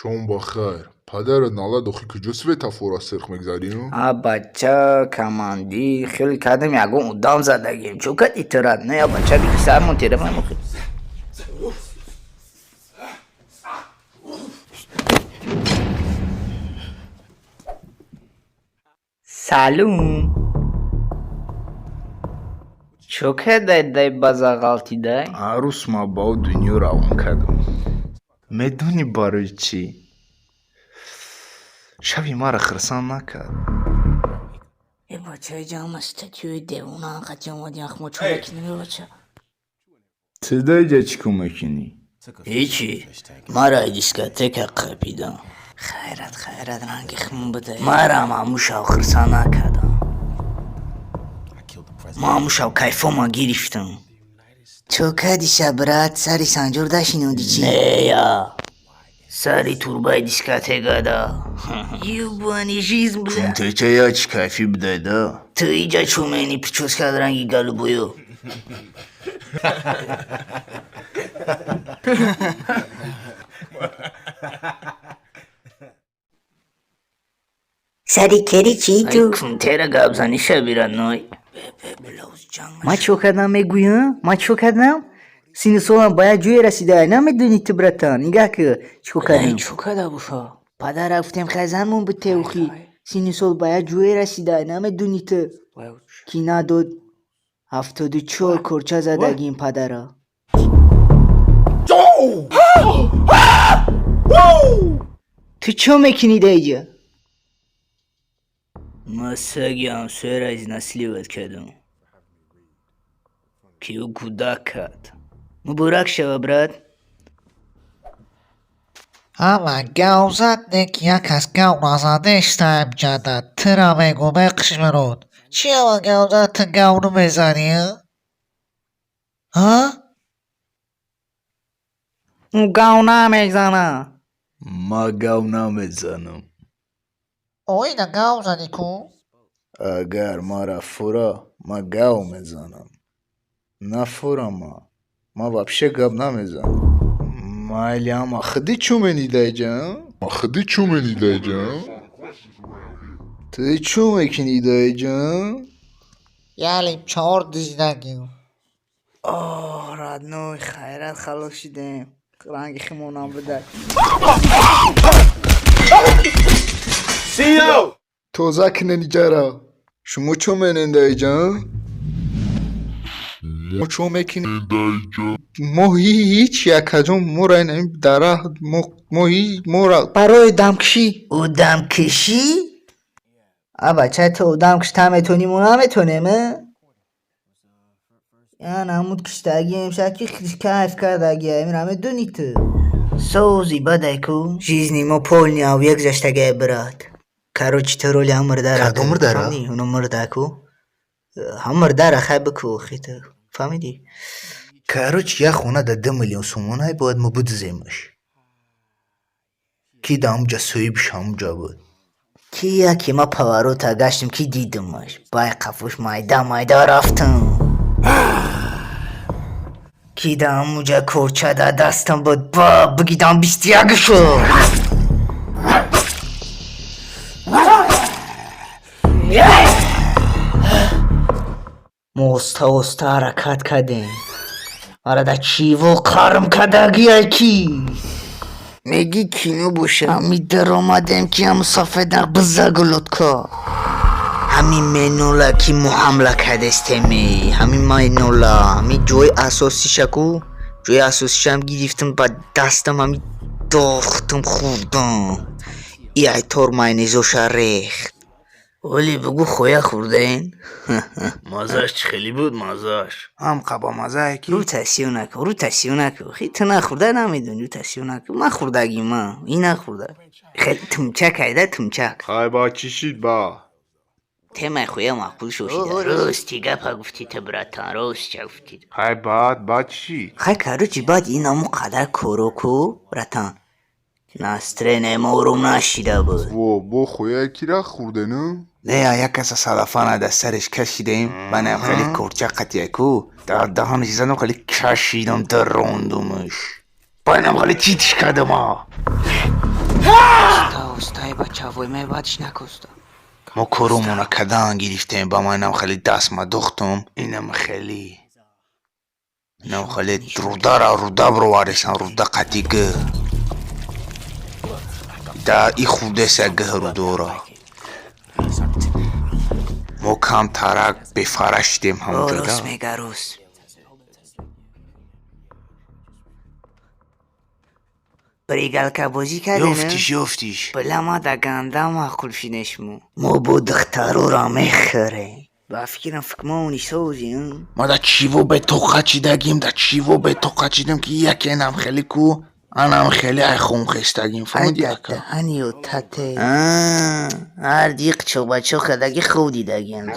Шом ба хайр. Падарат налад охи куҷо светофора сирх мегзарӣ? А бача, командир, хеле кардем, ягон одам задагем. Чо кади ту, родной? Я бача, бики сармон терафам охи. Салом. Чо кадай дай база ғалтидай? Арӯс ма ба ӯ дунё равон кардам. Медонӣ барои чӣ? Шаби маро хирсанд накард. Э бача, иҷа ҳама статьёи девона қати омади, ах мо чо мекунем, э бача? Ту да иҷа чӣ кор мекунӣ? Ҳечи, мара дискотека қапидам. Хайрат, хайрат, ранги хмон бидай. Марам ҳаму шав хирсанд накардам. Ма ҳаму шав кайфома гирифтам. Чо кадиша, брат, сари Санҷор дашиноди чӣ? Не, я. Сари турбаи дискотека да. Ёбаный жизнь, бля. Кунтеча я чӣ кайфӣ будай да? Ту иҷа чо мени прическа ранги голубою? Сари кери чӣ ту? Кунтера гап занӣ шаби, родной. Ма чо кардам мегӯям? Ма чо кардам? Синну солам ба як ҷое расида, намедонӣ ту, братан. Нигаҳ ки чӣ кор кардам. Чо карда боша? Падара гуфтем, хай занмон бите охи. Синну сол ба як ҷое расида, намедонӣ ту. Ки надод, 74 корча задагим падара. Ту чо мекунӣ да иҷа? Ма саги ҳамсояра изнасиловать кардам. Ки ӯ кӯдак кард. Муборак шава, брат. Ҳама гав зад, не ки як кас гав назадештаем ҷада. Тира мегӯм, эқшмирод. Чӣ ҳама гав зад, ту гав намезанӣ? Ҳа? Ӯ гав намезана. Ма гав намезанам. Оина гав задӣ ку? Агар мара фура, ма гав мезанам. Нафурама, ма вообще гап намезанам. Майли, ама худи чӯ менӣ да иҷа? Ма худи чӯ менӣ да иҷа? Ту чӯ мекунӣ да иҷа? Ялим чор дизидагим. Оҳ, родной, хайрат, халос шидем. Ранги химонам бидай. Тоза кунен иҷара. Шумо чӯ менен да иҷа? Мо чӯ мекунем? Мо ҳеҷ якаҷон моро ин дара мо мора Барои дамкашӣ. Одамкашӣ? А бача, ту одам кишта метонӣ, мо наметонем, э? Ян ҳамуд киштагием, шаки кайф кардагия, мира медонӣ ту. Сози бадай ку. Жизни мо полный авя гузаштагия, брат. Короче, ту роли ҳам мурдара. Кадом мурдара? Фаҳмидӣ? Оно мурда ку. Ҳам мурдара хай бику охи ту. Фаҳмидӣ? Короче, як хона да 2 миллион сомонай бояд мо бидуземаш. Ки да ҳамуҷа соҳибш ҳамуҷа буд. Ки яке ма поворота гаштем, ки дидимаш. Бай қафош майда майда рафтам. Ки да ҳамуҷа корча да дастам буд, ба бигидам 21 шуд. Мо оста оста ҳаракат кардем. Мара да чиво қарм кардагиай ки. Меги кино боша. Ҳами даромадем, ки ҳаму сафеда бизаглотка. Ҳами менола ки мо ҳамла кардестеме, ҳами майнола, ҳами ҷои асосиша ку, ҷои асосишам гирифтам ба дастам, ҳами дохтам, хӯрдам. И айтор майонезоша рехт. Оли бугу, хоя хӯрдаен? Маззаш чӣ хеле буд, маззаш? Ҳам қаба маззае ки. Рӯ тасиё накун, рӯ тасиё накун. Хи ту нахӯрда намедонӣ, рӯ тасиё накун. Ман хӯрдагим, ма. Ин нахӯрда. Хеле тумчак айда, тумчак. Хай, ба чӣ шид ба? Темаи хоя маъқул шошида. Рости гапа гуфтӣ ту, братан, рост ча гуфтӣ. Хай, баъд баъд чӣ шид? Хай, короче, баъд ин ҳамун қадар коро ку, братан. Настроение ма ором нашида буд. Во, бо хояи кира хӯрдену? Не, як каса салафана дар сараш кашидаем, манам хеле корча қатия ку, дар даҳанаш задам, хеле кашидам, дарондумаш. Байнам хеле читиш кардам а. Оста, остай, бача, вой мебадиш накоста. Мо корумона кадан гирифтем, ба манам хеле дастма духтум, инам хеле. Инам хеле рудара руда бироваресан, руда қати г. Да и хурдеса г рудора. Мо камтарак бефара шидем ҳамонҷода. Рус мега, рус. Бригалка бозӣ кардем? Ёфтиш, ёфтиш. Била, ма да ганда маъқул шидешмо. Мо бо духтарора мехӯрем. Ба фикрам фикмони созӣ. Ма да чиво бетоқат шидагим, да чиво бетоқат шидам, ки яке нам хеле ку, анам хеле ай хун хестагим, фаҳмиди, ака? Даҳаниё тате. Ҳар диқ чоқбачоқ кадаги хуб дидагиам.